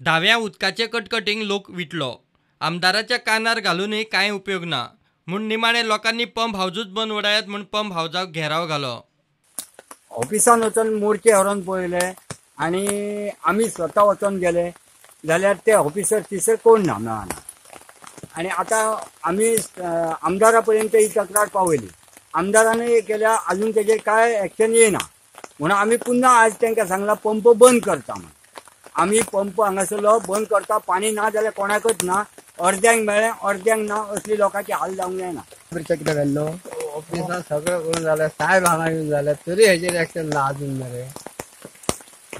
धाव्या उदकाचे कटकटींक लोक विटलो. आमदाराच्या कानार घालूनय कांय उपयोग ना म्हूण निमाणे लोकांनी पंप हावजूच बंद उडयात म्हूण पंप हावजाक घेराव घालो. ऑफिसान वचून मोर्चे व्हरून पळयले आनी आमी स्वता वचून गेले जाल्यार ते ऑफिसर तिसर कोण ना मेळना. आनी आतां आमी आमदारा पर्यंत ही तक्रार पावयली. आमदारानय केल्या, अजून तेजेर कांय एक्शन येयना म्हणून आमी पुन्हा आज तांकां सांगलां पंप बंद करता म्हूण. आमी पंप हांगासरलो बंद करता, पाणी ना जाल्यार कोणाकच ना, अर्द्यांक मेळ्ळें अर्द्यांक ना, असली लोकांची हाल जावंक जायना. कितें घाल्लो ऑफिसान सगळें करून जालें, साहेब हांगा येवन जालें तरी हेजेर एक्शन ना अजून मरे.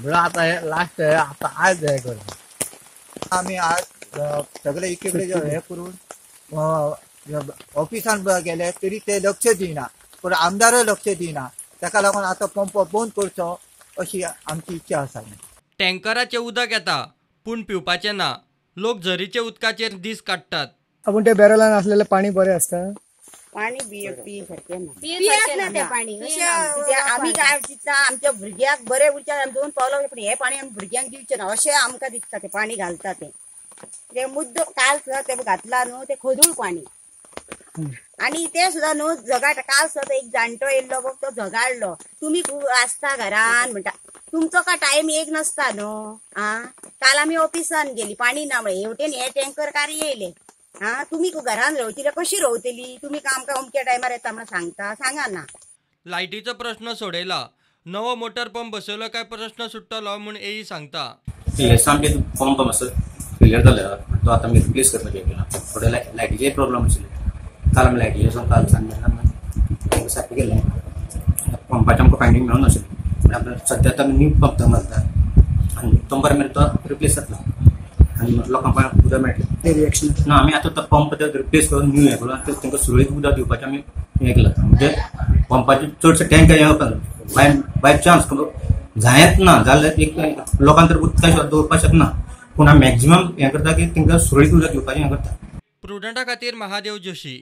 म्हणून आतां हे लास्ट आतां आयज हें करता आमी. आज सगळे एकीकडे हे करून ऑफिसान गेले तरी ते लक्ष दिना, पूण आमदारय लक्ष दिना. ताका लागून आतां पंप बंद करचो अशी आमची इच्छा आसा. टँकराचें उदक येता पूण पिवपाचें ना. लोक झरीच्या उदकाचेर दीस काडटात. पूण ते बॅरलान आसलेलें पाणी बरें आसता. पाणी पिये ना, पियेच ना तें पाणी. आमी काय चिंतता आमच्या भुरग्याक बरें उरचें, आमी दोन पावलां पूण हें पाणी आमी भुरग्यांक दिवचें ना अशें आमकां दिसता. तें पाणी घालता तें ते मुद्दो काल सुद्दां तें घातलां न्हू तें खदूळ पाणी. आनी तें सुद्दां न्हू झगाट. काल सुद्दां एक जाणटो येयल्लो बघ, तो झगाडलो, तुमी खूब आसता घरान म्हणटा, तुमचो काय टायम एक नासता न्हू. आं, काल आमी ऑफिसान गेली पाणी ना म्हळें, हेवटेन हे टँकर कार येयले. आं, तुमी घरान रावतली कशी रावतली, तुमी आमकां अमक्या टायमार येता म्हणून सांगता, सांगा ना. लायटीचो प्रश्न सोडयला, नवो मोटर पंप बसयलो काय प्रश्न सुट्टलो म्हूण एई सांगता. आमचे पंप मातसो फेलियर जालो तो आतां आमी रिप्लेस करपाचें केला. थोडे लायटीचे प्रॉब्लम आशिल्ले. काल आमी लायटीचे काल सांजचे सारकें केलें. पंपाचें आमकां फायंडींग मेळूंक नाशिल्लें. म्हळ्यार सद्या आतां आमी न्यू पंप थंय घालता आनी तो बरें मेरेन तो रिप्लेस जातलो आनी लोकांक उदक मेळटलें. रिएक्शन ना, आमी आतां तो पंप रिप्लेस करून न्यू हें करून तांकां सुरळीत उदक दिवपाचें आमी हें केलां. म्हणजे पंपाचे चडशे टँकर हें वचना, बाय चान्स जायत ना जाल्यार एक लोकांक तर उदका शिवाय दवरपाक शकना, पूण आमी मॅक्झिमम हें करता की तांकां सुरळीत उदक दिवपाचें हें करता. प्रुडंटा खातीर महादेव जोशी.